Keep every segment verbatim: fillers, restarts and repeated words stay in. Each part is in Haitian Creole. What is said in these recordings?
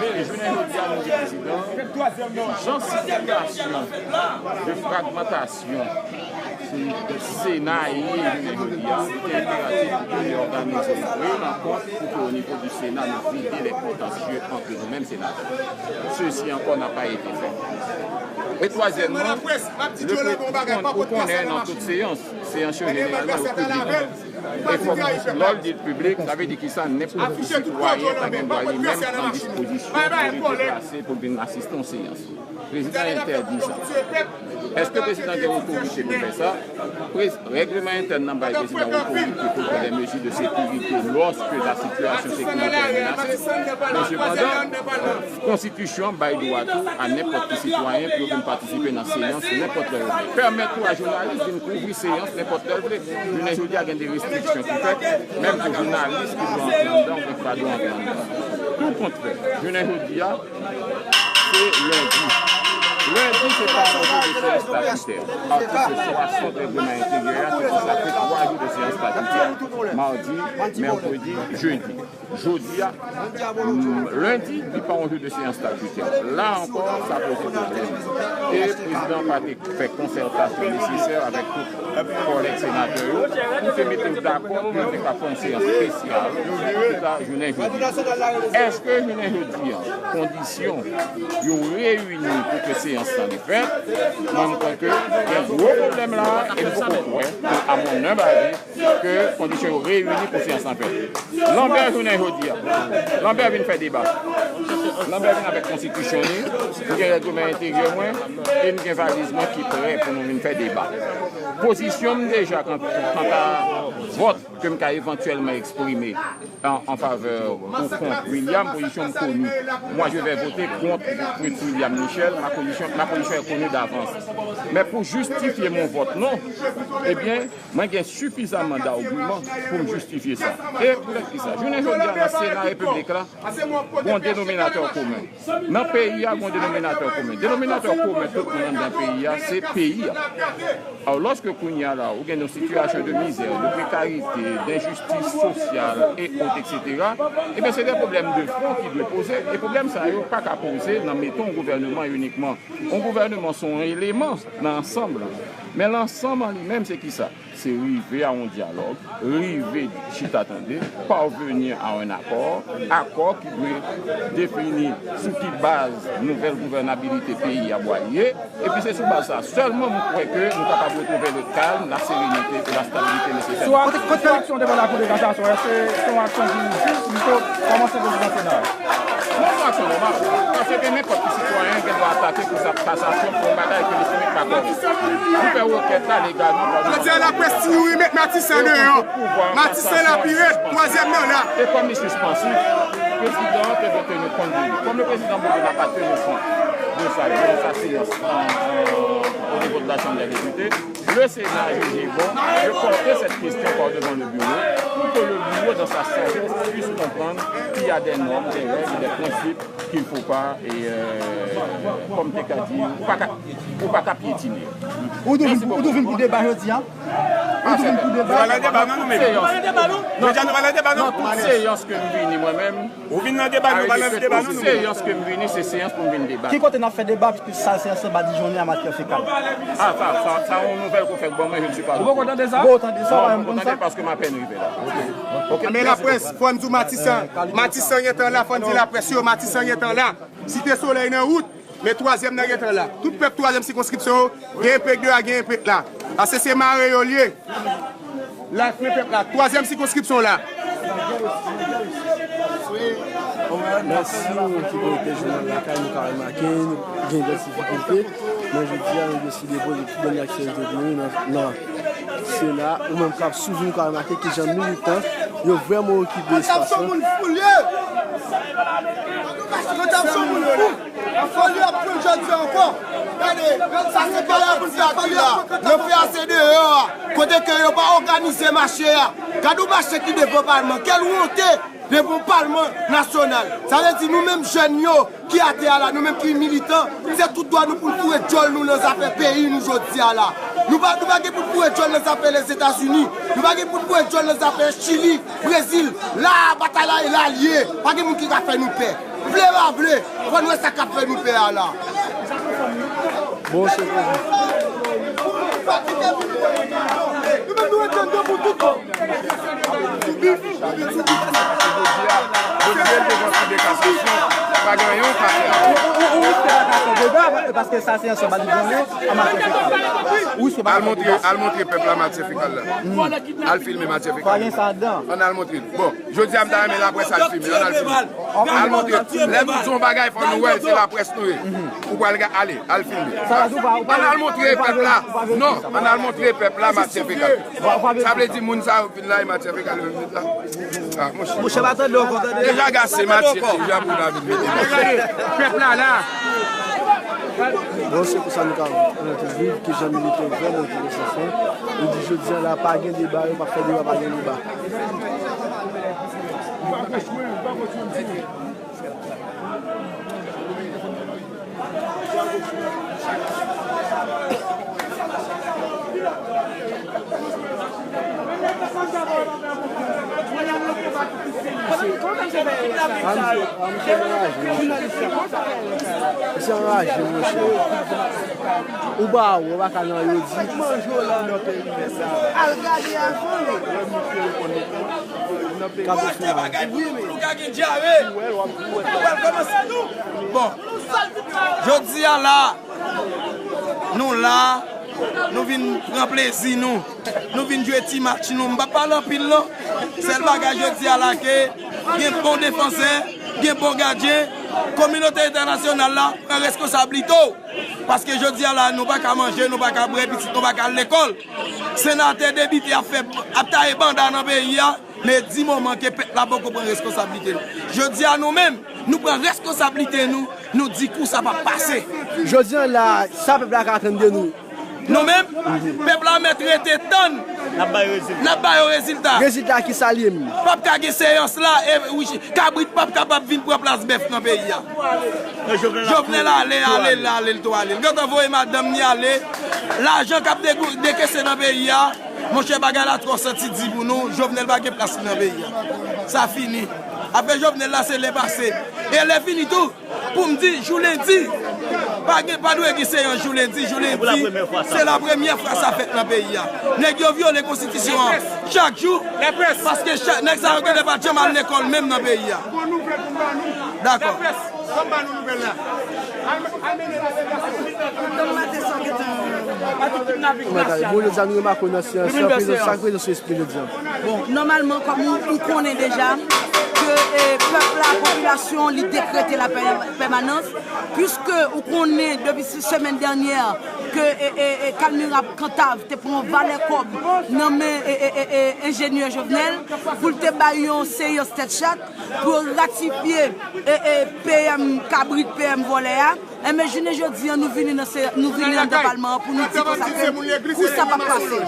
Jounen jodi a, nou di prezidan, jan sitiyasyon de fragmantasyon Sena ye jounen jodi a, li te enperatif pou ke li òganize yon rankont pou ke o nivo di Sena, nou vide lè kontansye ant nou menm senatè. Sesi ankò n'a pas été fait. E twazyèmman, le pre- ou konnen nan tout seyans, seyans yo jeneralman yo piblik. E fòk lè w di l piblik, sa vle di kisa? Nenpòt ki sitwayen pa gen dwa li menm pran dispozisyon pou li deplase pou l vin asiste yon seyans. Prezidan entèdi sa. Èske prezidan gen otorite pou l fè sa? Prez- Règleman entèn nan bay prezidan otorite pou l pran des mesures de sécurité lorsque la situation sécuritaire est menacée. Men sepandan, Konstitisyon an bay dwa tou a nenpòt ki sitwayen pou yo vin patisipe nan seyans nenpòt lè yo vle. Pèmèt tou a jounalis vin kouvri seyans nenpòt lè l vle. Jounen jodi a gen de restriksyon ki fèt, menm ke jounalis ki dwe antre anndan ou ki pa dwe antre anndan. Toukontrè, jounen jodi a, se lendi. Lendi, se pa yon jou de seyans statitè. Atik swasant règleman enteryè a, se konsakre twa jou de seyans statitè. Madi, mèkredi, jedi. Jodi a, mm, lendi, li pa yon jou de seyans statitè. La ankò, sa poze pwoblèm. E prezidan pa te fè konsètasyon nesesè avèk tout kòlèg senatè yo pou te mete yo dakò pou yo te ka fè yon seyans espesyal ki ta jounen jodi. Èske jounen jodi a, kondisyon yo reyini pou ke seyans lan li fèt? Mwen, m kwè ke gen gwo pwoblèm la, e m poko kwè, a mon humble avis, ke kondisyon yo reyini pou seyans lan fèt. Lambert jounen jodi a, Lambert vin fè deba. Lambert vin avèk konstitisyon li, m gen règleman enteryè mwen, e m gen valiz mwen ki prè pou nou vin fè deba. Pozisyon m deja kan- kanta vòt ke m ka evantyèlman eksprime an, an favè ou kont William, pozisyon m koni. Moi, je vais voter contre Fritz William Michel, ma position, ma position est connue d'avance. Men pou jistifye mon vòt non, ebyen, mwen gen sifizaman d'agiman pou m jistifye sa. E poutèt ki sa? Jounen jodi a, nan Sena Repiblik la, gon denominatè komen. Nan peyi a, gon denominatè komen. Denominatè komen tout moun anndan peyi a, se peyi a. Alò, lòske kounye a la, ou gen yon sitiyasyon de mizè, de prekarite, denjistis sosyal, e ot, etsetera, ebyen, se de pwoblèm de fon ki dwe poze. E pwoblèm sa yo pa ka poze nan mete yon gouvèneman inikman. Yon gouvèneman se yon eleman nan ansanm lan. Men lansanm an li menm, se kisa? Se rive a yon dyalòg, rive chita tande, parvenir à un accord, akò ki dwe defini sou ki baz nouvèl gouvènabilite peyi a pral ye, epi se sou baz sa sèlman m kwè ke nou kapab retwouve le calme, la sérénité et la stabilité nécessaire. Sou a- Kote, kote eleksyon devan Lakou de Kasasyon, èske se yon aksyon ki jis, pito kòmanse prezidan Sena a? Non, se yon aksyon nòmal. Paske nenpòt ki sitwayen gen dwa atake kou kasasyon pou yon bagay ke li fè pa kòrèk. Li fè rekèt la legalman pa. Jodi a, laprès di wi, met Matisan deyò. Matisan la pi rèd, twazyèm nan la. E kòm li sispansif, prezidan an te dwe teni kont de li. Kòm le président Bourdieu n'a pas tenu compte de sa, de sa seyans an, an, au niveau de la Chambre des députés, le Sénat a jugé bon de porter cette question par devant le bureau pour que le bureau, dans sa sagesse, puisse comprendre qu'il y a des normes, des règles, des principes qu'il ne faut pas, et, euh, kòm te ka di, ou pa ka, ou pa ka pyetine. Ou tou vin pou, ou tou vin pou deba jodi a? Ou tou vin pou deba? Nou pa nan deba non, nou menm. Nou pa nan deba non. Jodi a nou pa nan deba non. Nan tout seyans ke m vini mwen menm, ou vin nan deba, nou pa nan deba non, nou menm. Seyans ke m vini, se seyans pou m vin deba. Ki kote n ap fè deba, piske sal seyans lan pa dijonnen a matyè fekal? Ah, sa, sa, sa yon nouvèl ke w fèk ban mwen, je ne suis pas au courant. Ou poko tande sa? Ou poko tande sa? Non, m poko tande paske m apèn rive la. Ok. Ok. Men laprès, fò n di w Matisan. Matisan gentan la, fò n di laprès yo, Matisan gentan la. Site Solèy nan wout, men twazyèm nan gentan la. Tout pèp twazyèm sikonskripsyon yo, gen enpèk deyò a, gen enpèk la. Ase se mare yo l ye. Life men pèp la, twazyèm sikonskripsyon la. Mèsi, moun ki konekte jounal Lakay, nou ka remake, nou gen dè difikilte, men jodi a, nou deside poze tout dènye aktyalite pou nou nan, nan Sena, ou menm k ap swiv nou ka remake kijan militan yo vrèman okipe espas lan. Foli ap pran jodi ankò. Gade, sa se bagay pou n fè atè la. Yo fè ase deyò a. Kote ke yo pa òganize mache a. Gade yon mache ki devan palman. Kèl wonte devan palman nasyonal. Sa vle di nou menm jèn yo ki atè a la, nou menm ki militan, se tout dwa nou pou n foure djòl nou nan zafè peyi nou jodi a la. Nou pa, nou pa gen pou n foure djòl nan zafè Lèzetazini. Nou pa gen pou n foure djòl nan zafè Chili, Brezil. La a, batay la e la l ye. Pa gen moun ki ka fè nou pè. Vle pa vle, fò n wè sa k ap fè nou pè a la. Bon, se pou. Nou menm nou ret anndan pou tout bon. Sou bif, sou bif, sou bif. Jodi a, jodi a, l te pran kou de kasasyon, pa gen anyen w ka fè avè l. Ou, ou, ou riske pa ka fè dega, paske sa se yon sèl bagay an matyè fekal. Ou riske pa ka fè dega. Al montre, al montre pèp la matyè fekal la. Al filme matyè fekal la. Ann al montre l. Bon, jodi a, m ta renmen laprès al filme. Ann al filme. Al montre. Lè nou di yon bagay, fò nou wè l, se laprès nou ye. Ou pral ga-, ale, al filme. Ann al montre pèp la. Non, ann al montre pèp la matyè fekal. Sa vle di moun sa yo vin la, e matyè fekal yo vin la. Ah, monchè. Monchè, pa tande ankò, tande. Deja gase matyè, deja pou la vin mete. Pèp la la. Bon, se pou sa nou ka viv, ki jan militè yo fè, montre yo sa fè. Yo di jodi a la, pa gen deba, yo pa fè deba, pa gen deba. Misye anraje, monchè. Ou pa wè, ou pa ka nan yo di. Al gade avan, wi. Kado final. Pou nou ka gen dyare. Pral kòmanse nou. Bon. Jodi a la, nou la, nou vin pran plezi nou. Nou vin jwe ti match nou. M p ap pale anpil non. Sèl bagay jodi a la ke gen bon defansè, gen bon gadyen. Kominote entènasyonal la, pran reskonsablite w. Paske jodi a la, nou pa ka manje, nou pa ka bwè, pitit nou pa ka al lekòl. Senatè, depite ap fè, ap taye banda nan peyi a. Men di moman ke pèp la poko pran reskonsablite l. Jodi a nou menm, nou pran reskonsablite nou, nou di kou sa p ap pase. Jodi a la, sa pèp la ka atann de nou. Nou menm, pèp la mèt rete tann. N ap ba yo rezilta. N ap ba yo rezilta. Rezilta ki sa l ye menm? P ap ka gen seyans la, e wi, kabrit p ap kapab vin pran plas bèf nan peyi a. Jovenel ale, ale, ale, l ale, l tou ale. L gentan voye madanm li ale. Lajan k ap degou-, dekese nan peyi a. Monchè, bagay la twò santi di pou nou, Jovenel pa gen plas li nan peyi a. Sa fini. Afè Jovenel la, se lè pase. E lè fini tou, pou m di, jou lendi, pa gen, pa dwe gen seyans jou lendi. Jou lendi, se la premyè fwa sa fèt nan peyi a. Nèg yo vyole konstitisyon an chak jou, paske chak, nèg sa yo genlè pa t janm al lekòl menm nan peyi a. Dakò. Kòm ba nou nouvèl la. Al, al mennen la delegasyon. Demen maten sa gentan. Bon, jodi a nou remake w nan seyans lan, prezans, sa k prezans sou espri jodi a? Bon, nòmalman, kòm ou, ou konnen deja, ke, eh, pèp la, popilasyon, li dekrete la pè-, pèmanans, piske ou konnen depi se-, semèn dènyè, ke, eh, eh, eh, Kalmira Kantav te pran valè kòb nan men, eh, eh, eh, eh, enjenyè Jovenel, pou l te bay yon seyans tèt chat, pou yo ratifye, e, e, P M kabrit, P M vòlè a. Enben, jounen jodi a, nou vini nan se-, nou vini anndan palman an pou nou di konsa ke kou sa p ap pase.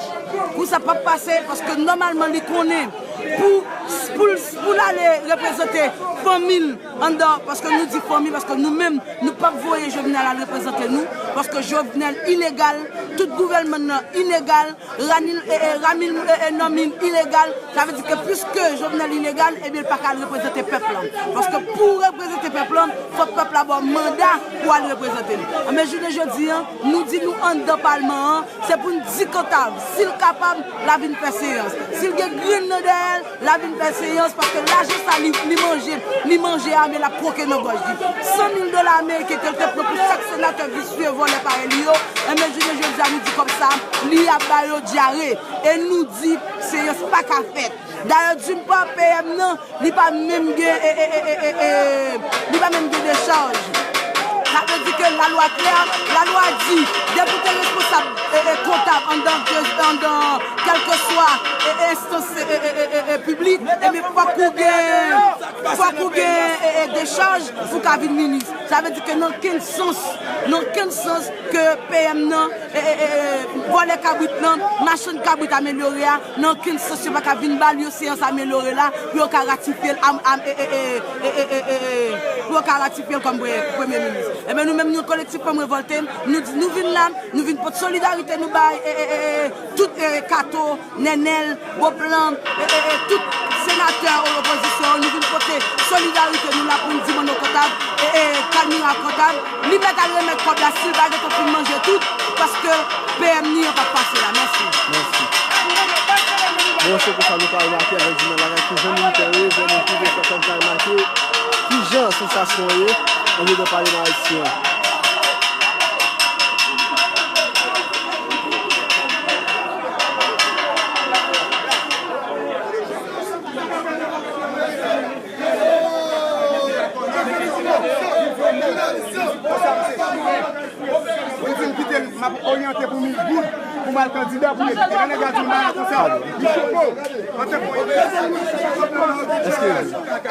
Kou sa p ap pase, paske nòmalman li konnen pou, pou l, pou l ale reprezante fanmi l anndan, paske nou di fanmi, paske nou menm, nou p ap voye Jovenel al reprezante nou, paske Jovenel ilegal, tout gouvènman nan ilegal, Ranil, e, e, Ramil, e, e, Nòmil ilegal, sa vle di ke piske Jovenel ilegal, ebyen, l pa ka al reprezante pèp la. Paske pou w reprezante pèp la, fòk pèp la ba w manda pou w al reprezante l. Enben, jounen jodi a, nou di nou anndan palman an, se pou n di Kantav, si l kapab, l a vin fè seyans. Si l gen grenn nan dèyè l, l a vin fè seyans, paske lajan sa li, li manje, li manje a, men l ap kwoke nan gòj li. San mil dola ameriken ke l te pran pou chak senatè visye vòlè parèy li yo, enben, jounen jodi a, nou di kòb sa, li ap ba yo dyare. E nou di, seyans pa ka fèt. Dayè, d'une part, P M nan, li pa menm gen, e, e, li pa menm gen dechaj. Sa vle di ke lalwa klè, lalwa di, depi w te responsab, e, e, kontab anndan, anndan kèlkeswa, e, e, enstans, e, e, piblik, ebyen, fòk ou gen, fòk ou gen, e, e, dechaj pou w ka vin minis. Sa vle di ke nan okenn sans, nan okenn sans ke P M nan, e, e, e, e, vòlè kabrit lan, machann kabrit amelyore a, nan okenn sans yo pa ka vin ba l yon seyans amelyore la pou yo ka ratifye l am, am, e, e, e, pou yo ka ratifye l kòm pre-, premye minis. Enben, nou menm, nou, Kolektif Fanm Revòlte, nou di, nou vin la, nou vin pote solidarite nou bay, e, e, e, e, tout, e, Kato, Nènèl, Boplan, e, e, e, tout senatè opozisyon, nou vin pote solidarite nou la pou n di Manno Kantav, Akontab, li mèt al remèt kòb la si l pa gentan fin manje tout, paske P M ni an p ap pase la. Mèsi. Mèsi. Bon, se konsa nou ka remake avèk jounan lakay, kijan militè yo ye, vrèman, ki vre sa, sa nou ka remake, kijan sansasyon an ye andedan Palman ayisyen an. Mwen di m kite l, m ap oryante pou mil goud pou m al kandida pou l. Epi lè nèg la di m bagay konsa, li choke w. Antanke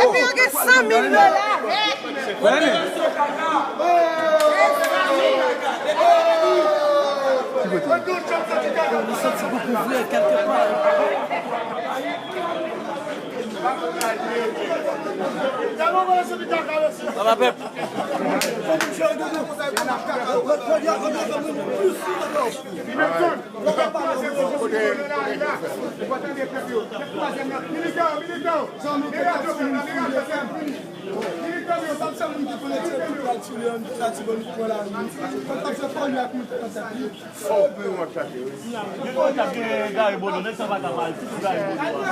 Epi yo gen san mil dola. Ki kote? Li santi pou kouvri kèlke pa. Papa pèp. Gary Bodo, nèg sa pa ka pale, se pou Gary Bodo a.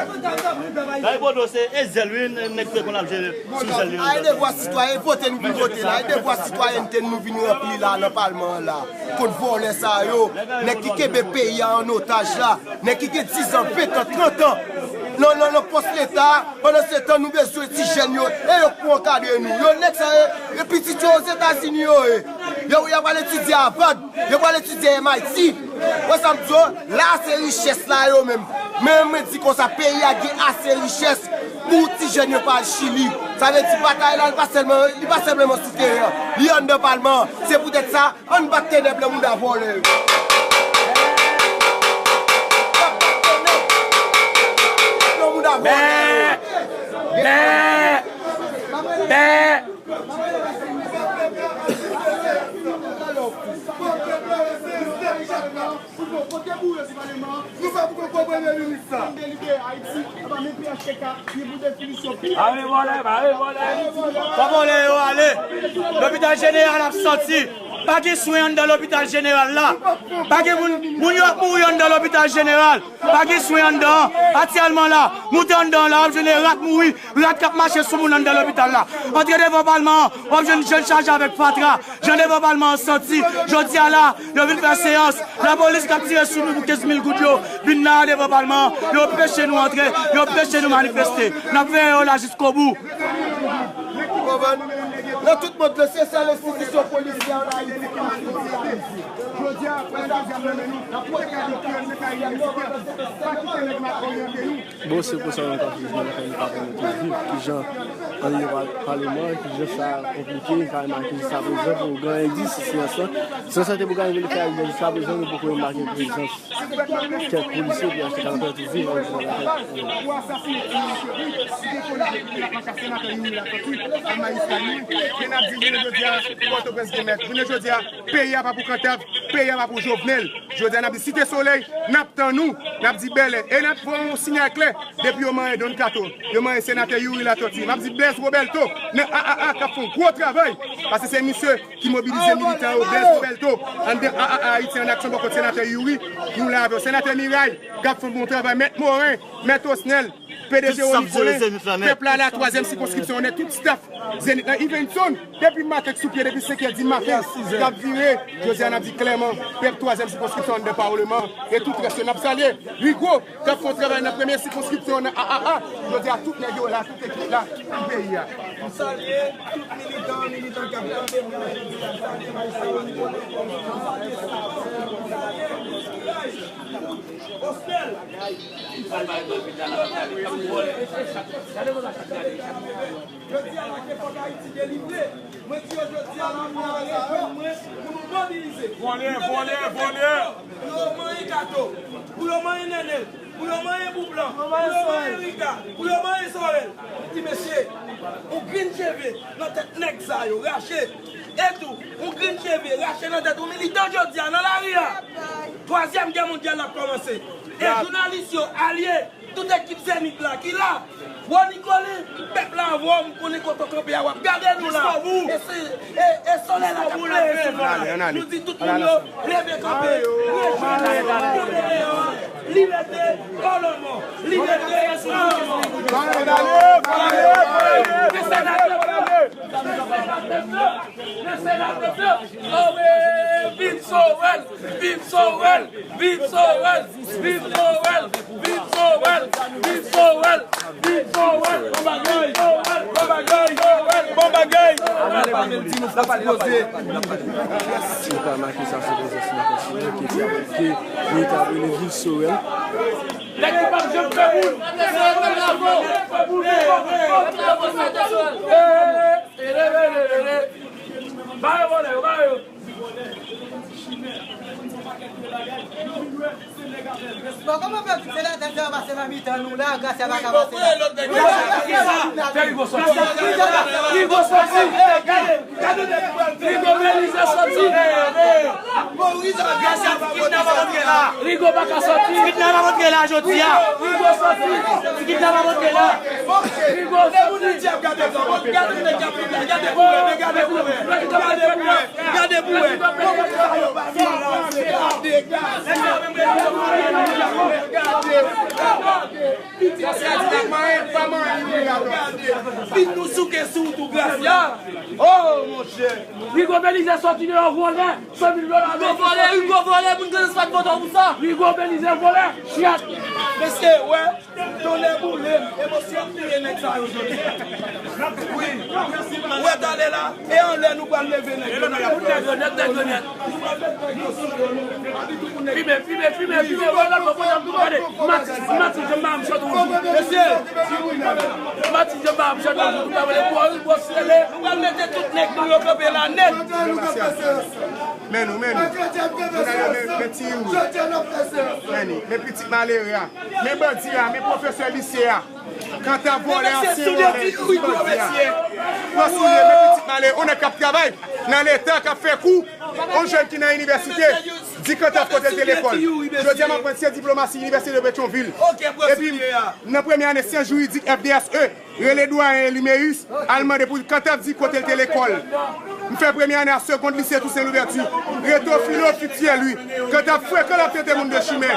Gary Bodo se e zèl wi, nèg te konn ap jere sou zèl li. Ay devwa sitwayen, vote nou vin vote la, ay devwa sitwayènte nou vin ranpli la nan palman an la. Kont vòlè sa yo, nèg ki kenbe peyi a an otaj la, nèg ki gen diz an, ven an, trant an nan, nan, nan pòs leta, pandan se tan nou bezwen ti jèn yo, e yo k pou ankadre nou. Yo nèg sa yo, e pitit yo Ozetazini yo ye. Yo, y ap al etidye Harvard, yo pral etidye M I T. Wè sa m di w, la se richès la yo menm. Men mwen di konsa, peyi a gen ase richès pou ti jèn yo pa al Chili. Sa vle di batay la, li pa sèlman, li pa sèlman sou teren an, li anndan palman an. Se poutèt sa, ann bat tenèb nan mouda vòlè yo. Ann bat tenèb nan mouda vòlè yo. Bè! Bè! Bè! Pou kote boure sou paleman an, nou pa pou konprann premye minis sa. Delibere Ayiti, apa men P H T K, li pou definisyon pi. Bare vòlè, bare vòlè. Fò vòlè yo ale. Lopital jeneral ap santi. Pa gen swen anndan lopital jeneral la. Pa gen moun, moun yo ap mouri anndan lopital jeneral. Pa gen swen anndan an. Aktyèlman la, moute anndan la, w ap jwenn rat mouri, rat k ap mache sou moun anndan lopital la. Antre devan palman an, w ap jwenn jèn chaje avèk fatra. Jan devan palman an santi. Jodi a la, yo vin fè seyans. Lapolis k ap tire sou nou pou kenz mil goud yo vin la devan palman an. Yo anpeche nou antre, yo anpeche nou manifeste. N ap veye yo la jiskobou. Nan tout mond lan, se sèl enstitisyon polisyè an Ayiti ki mache. Jodi a, pran dezyèm nan men nou, n ap pote kado kiyè, se kay yo vizite. Pa kite nèg la oryante nou. Bon, se konsa nou ka viv nan lakay nou, ka pèmèt nou viv kijan andedan paleman, kijan sa konplike, nou ka remake jiskaprezan pou gen endis sou seyans lan. Seyans lan te pou gade vin fè jiskaprezan, nou poko remake prezans kèk polisye, epi achte kalòt tou viv andedan lakay. Pou asasinen Emery Chevry, ki te kole depi la panka senatè Youri Latortue a Mayis Kalini, men n ap di jounen jodi a, Pòtoprens gen mèt. Jounen jodi a, peyi a pa pou Kantav, peyi a pa pou Jovenel. Jodi a, n ap di Site Solèy, n ap tann ou, n ap di bèlè. E n ap voye yon siyal klè, depi yo manyen Don Kato, yo manyen senatè Youri Latortue. M ap di Blaise Robelto, nan A A A, k ap fè yon gwo travay, paske se misye ki mobilize militan yo, Blaise Robelto, anndan A A A, Ayiti an Aksyon, bò kot senatè Youri, nou la avè w. Senatè Miray, k ap fè yon bon travay. Mèt Morin, Mèt Osnèl, P D G Rony Colin, pèp la la, twazyèm sikonskripsyon an nèt, tout staff Zenith lan, Yvenson, depi maten k sou pye, depi senkè di maten, k ap vire, jodi a n ap di klèman, pèp twazyèm sikonskripsyon anndan paleman, e tout rès yo n ap salye, Rigo, k ap fè yon travay nan premye sikonskripsyon nan A A A, jodi a tout nèg yo la, tout ekip la, pou peyi a. M salye tout militan, militan k ap tande m nan jodi a, salye Maestro Nicolas, salye Satan, salye Osnèl. Jodi a la ke fòk Ayiti delivre. Mwen di yo jodi a la pou yo reponn mwen, pou nou mobilize. Vòlè, vòlè, vòlè. Pou yo manyen Kato, pou yo manyen Nènèl, pou yo manyen Boublan, pou yo manyen Riga, pou yo manyen Sorèl. Ti mesye, yon grenn cheve nan tèt nèg sa yo, rache. E tou, yon grenn cheve rache nan tèt yon militan jodi a nan lari a. Twazyèm gè mondyal ap kòmanse. E jounalis yo alye. Tout ekip Zenith la ki la. Woni Kole, pèp la avè w, m konnen kote w kanpe a, w ap gade nou la. E se, e, e solèy la k ap klere sou nou la. Nou di tout moun yo, leve kanpe, rejwenn nou, kanpe deyò a. Libète, o lanmò. Libète, o lanmò. Pale, pale, pale, pale. Viv Sorel! Viv Sorel! Viv Sorel! Viv Sorel! Viv Sorel! Viv Sorel! Viv Sorel! Bon bagay! Bon bagay! Bon bagay! N ap make sa sou rezo sosyo, nou kontinye, ke, ke nou ta rele Viv Sorel. Nèg ki p ap janm fè moun. Ba yo vòlè yo, ba yo. Bon, kòman fè tout senatè sa yo pase nan mitan nou la, Gracia pa ka pase la? Fè Rigo sòti. Rigo sòti. Gade, gade, Rigo Belize sòti. Gracia, ti kidnap ap antre la. Rigo pa ka sòti. Ti kidnap ap antre la jodi a. Rigo sòti. Ti kidnap ap antre la. Rigo sòti. Gade pou wè, gade pou wè. Gade pou wè. Pitit Gracia di la manyen, pa manyen, li la gade. Fin nou souke sou ou tou, Gracia. Oh, monchè. Rigo Belize sòti deyò vòlè, san mil dola. Rigo vòlè, Rigo vòlè, moun Grandans pa t vote w pou sa. Rigo Belize vòlè, chat. Mesye, wè. Tonnè boule m, emosyon ap touye nèg sa yo jodi. Wi. Ou wè talè la, e anlè nou pral leve nèg yo. Nou pral met nèg yo sou do nou. Fimen, fimen, fimen, fimen, wè lòt bò kote ap tou gade. Matis, Matis, janm ba m chòt wouj. Mesye. Matis, janm ba m chòt wouj. Nou pa vle pou Rigo sele. Nou pral mete tout nèg nou yo kanpe la nèt. Men nou, men nou. Men ti Rigo. Men li, men pitit malere a. Men bandi a, men pwofesè lise a. Kanta vòlè, ansyen vòlè, ti bandi a. Pran soulye, men pitit malere, on nèg k ap travay nan leta, k ap fè kou, on jèn ki nan inivèsite, di Kanta kote l te lekòl. Jodi a, m aprann se diplomasi Inivèsite de Petyonvil. Epi, nan premye ane syans jiridik F D S E, rele dwayen Elimeus, al mande pou Kanta di kote l te lekòl. M fè premye ane a segond lise Toussaint Louverture. Reto filo fiti L wi. Kanta frekan l ap tete moun de chimen.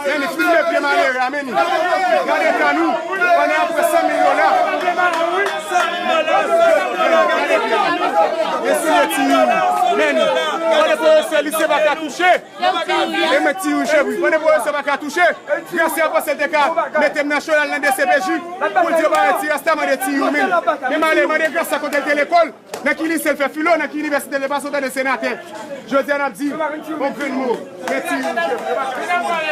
Men li filme pye malere a, men li. Gade eta nou. Pandan apre san mil dola. Gade pye nou. Men li. Gade pwofesè lise pa ka touche. E mwen ti Rigo chèf wi. Pandan pwofesè pa ka touche. Gracia panse l te ka mete m nan cho l al nan D C P J pou l di yo pa wè ti rasta mande ti Rigo men. Men m ale mande Gracia kote l te lekòl, nan ki lise l fè filo, nan ki inivèsite l te pase, w tande senatè. Jodi a n ap di yon grenn mo. Men ti Rigo chèf wi.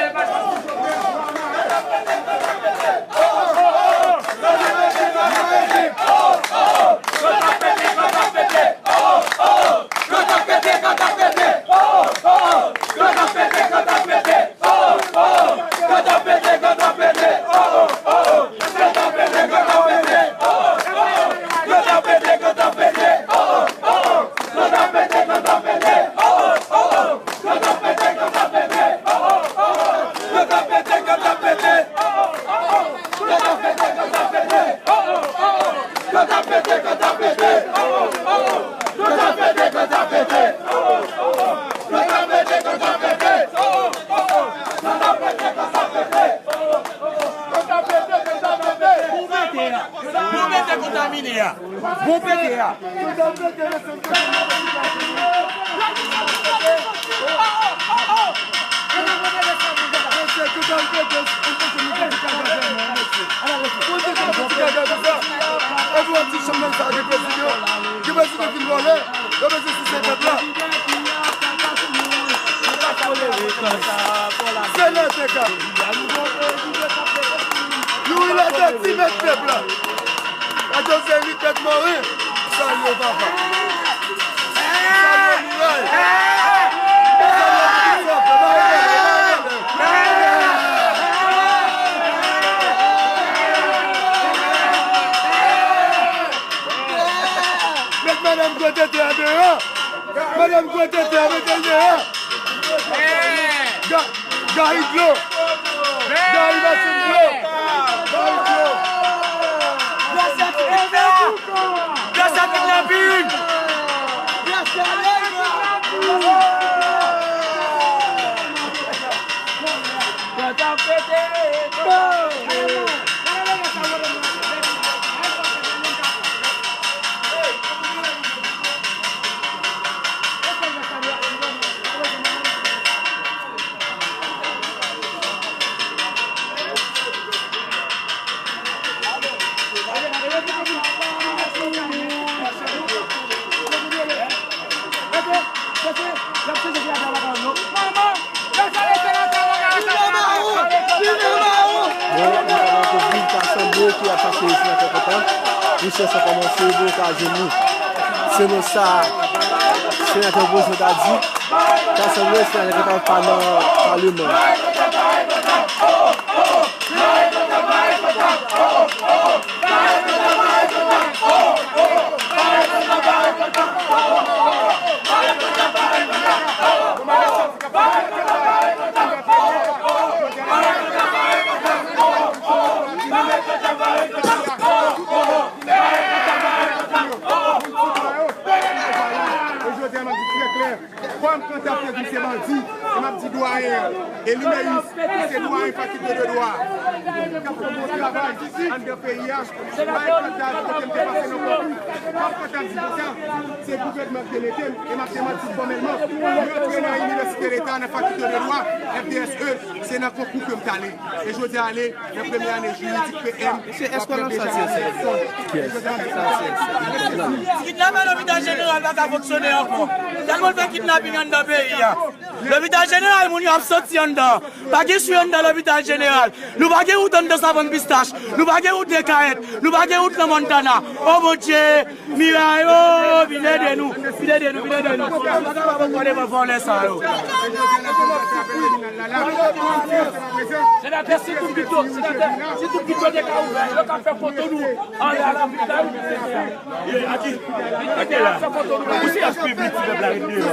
Bon pete a. Bon pete a. Epi yon ti chanm nan sa ki prezime yo. Ki prezime vin vòlè. Yo bezwen souse pèp la. Senatè ka. Youri Latortue met pèp la. Kato se li tèt mori. Salye papa. Salye miray. Salye ti sòf. Met madanm gwo tete a deyò. Madanm gwo tete a, met l deyò. Ga-, Gary Dlo. Gary Martin Dlo. Gary Dlo. Gras a kidnapin. Gras a kidnapin. Bon, nou ta nan kouvri, ta sanble ke y ap chache senatè Kontan. Wi, sèson kòmanse, bon, ka jwenn li. Selon sa senatè opozan ta di, ta sanble senatè Kontan pa nan palman. E jodi a, m ap di trè klè, kòm Kontan te di m se bandi, e m ap di dwayen an, e Limeyis, ki se dwayen fakilte de dwa, k ap fè bon travay anndan peyi a, bay Kontan kote m te pase nan konkou. Kòm Kontan di konsa, se gouvènman ki te mete m, e m ap demanti fòmèlman. M rantre nan Inivèsite Leta, nan fakilte de dwa, F D S E, se nan konkou ke m t ale. E jodi a, ale nan premye ane jiridik P M, w ap pran deja nan eleksyon. Kidnapè lopital jeneral pa ka fonksyone ankò. Tèlman l fè kidnaping anndan peyi a. Lopital jeneral, moun yo ap santi anndan. Pa gen swi anndan lopital jeneral. Nou pa gen wout anndan Savann Pistach. Nou pa gen wout Dekayèt. Nou pa gen wout nan Montana. O Bondye, miray, o, vin ede nou. Vin ede nou, vin ede nou. Nou pa ka pran kò devan vòlè sa yo. Senatè, si tout pito, senatè, si tout pito te ka ouvè, yo ka fè foto nou anlè a lapolis la, wi. Ake la. Ou se yas piblik ti pèp la ret deyò.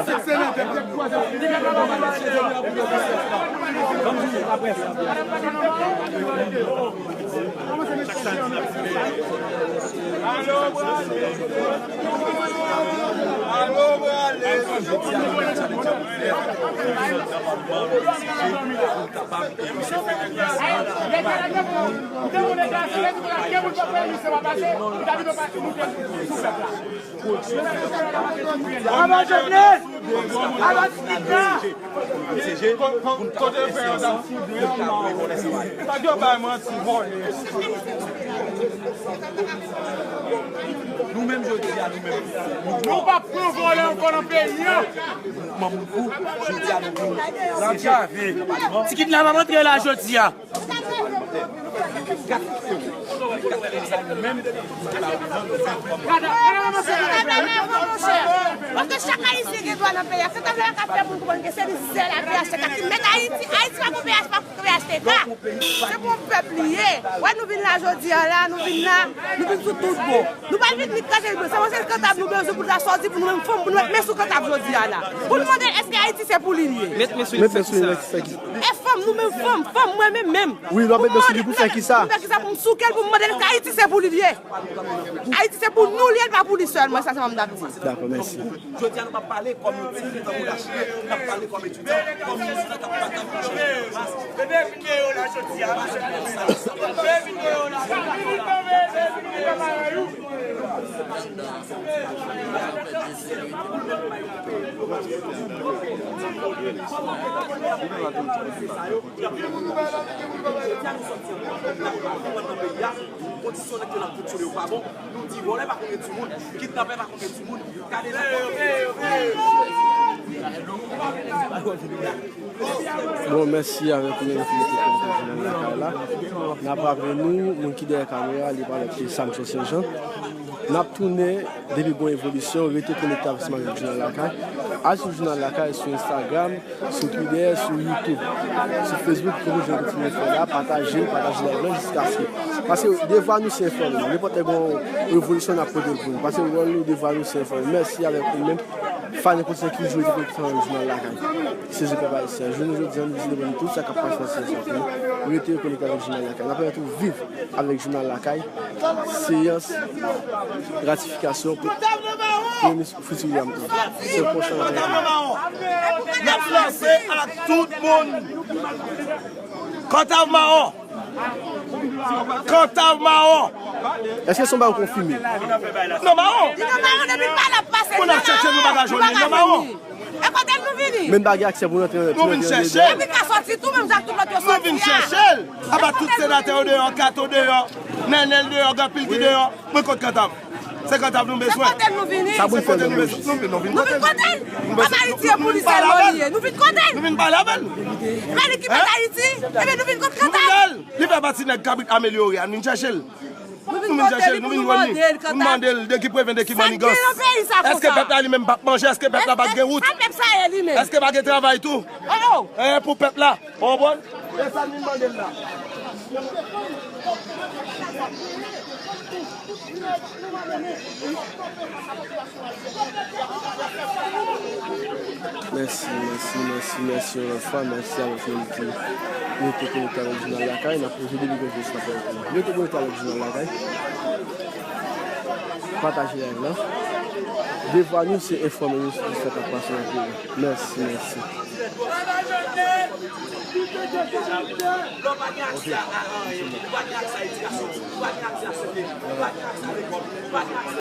Aba Jovenel! Aba Titid la! Kote vè an sa? Sa k yo bay manti vòlè. Nou menm jodi a, nou menm. Nou p ap pran vòlè ankò nan peyi a. Mouvman Mouvou, jodi a nou vin. Ti kidnap ap antre la jodi a. Paske chak Ayisyen gen dwa nan peyi a. Se tablo a k ap fè moun konprann ke se li sèl ak P H T K ki mèt Ayiti. Ayiti pa pou P H, pa pou P H T K. Se pou yon pèp li ye. Wè, nou vin la jodi a la, nou vin la, nou vin sou tout bon. Nou pa vin ni kraze, se yon sèl kantab nou bezwen pou nou ta sòti, pou nou menm fanm, pou nou met men sou kantab jodi a la. Pou nou mande èske Ayiti se pou li li ye. Met men sou li pou fè kisa? E fanm, nou menm fanm, fanm, mwen menm menm. Wi, w ap met men sou li pou fè kisa? Pou fè kisa? Pou m souke l, pou m mande l èske Ayiti se pou li li ye. Ayiti se pou nou li ye, l pa pou li sèlman, sa se mwen m t ap di. Dakò, mèsi. Jodi a nou p ap pale kòm yon timoun tankou Dachire, n ap pale kòm etidyan, kòm yon moun k ap batay pou chanje yon mas. Bebe vin deyò la jodi a. Bebe vin deyò la. Kondisyon nèg yo nan fonksyone yo pa bon. Nou di vòlè pa konn gen timoun, kidnapè pa konn gen timoun. Gade sa. Bon, mèsi avèk ou menm ki mete konekte jounal lakay la. N ap raple nou, moun ki dèyè kamera, li pa lòt ke Samson Senjan. N ap tounen, depi gon evolisyon, rete konekte avèk Jounal Lakay. Al sou Jounal Lakay sou Instagram, sou Twitter, sou YouTube, sou Facebook, pou nou jwenn kontinye fè la, pataje l, pataje live lan jiskaske. Paske devwa nou se enfòme nou. Nenpòt lè gon revolisyon n ap pote l pou nou. Paske wòl nou, devwa nou se enfòme. Mèsi avèk ou menm. Fan, nenpòt sa ki jwe, te konekte avèk Jounal Lakay. Sezi pèp ayisyen. Jounen jodi a, nou vizite pou nou tout sa k ap pase nan seyans la pou nou. Rete konekte avèk Jounal Lakay. N ap pèmèt ou viv avèk Jounal Lakay seyans ratifikasyon pou Premye Minis Fritz William ii. Se pwòch la. N ap lanse ak tout moun. Kantav mawon. Kantav mawon. Èske se yon bagay konfime? Non, mawon. Li nan mawon depi l pa la pase. Moun ap chèche nou pa ka jwenn li nan mawon. E kote l nou vini? Men bagay aksè pou nou antre. Nou vin chèche l. Epi ka sòti tou, menm jan tout lòt yo sòti a. Nou vin chèche l. Apa tout senatè yo deyò, Kato deyò, Nènèl deyò, gen anpil ki deyò. Mwen kot Kantav. Se Kantav nou bezwen. Se kote l nou vini. Sa pou n fè nou bezwen. Nou vin, nou vin kote l. Nou vin kote l. An Ayiti, e pou li sèlman li ye. Nou vin kote l. Nou vin pale avè l. E pa li ki mèt Ayiti. Ebyen, nou vin kot Kantav. Nou vin wè l. Li fè pati nèg kabrit amelyore a. Nou vin chèche l. Nou vin kote l, nou vin jwenn li. Nou mande l de ki preven, de ki manigans. Èske pèp la li menm p ap manje? Èske pèp la p ap gen wout? Èske pa gen travay tou? E pou pèp la. Ou konprann? E sa n vin mande l la. Mèsi, mèsi, mèsi, mèsi yon lòt fwa. Mèsi a tout moun ki rete konekte avèk Jounal Lakay. N ap poze depi konfyans nan pèp la. Rete konekte avèk Jounal Lakay. Pataje live la. Devwa nou se enfòme nou sou sa k ap pase nan peyi a. Mèsi, mèsi. Lè w pa gen aksè a, a anyen, ou pa gen aksè a edikasyon, ou pa gen aksè a sante, ou pa gen aksè a lekòl, ou pa gen aksè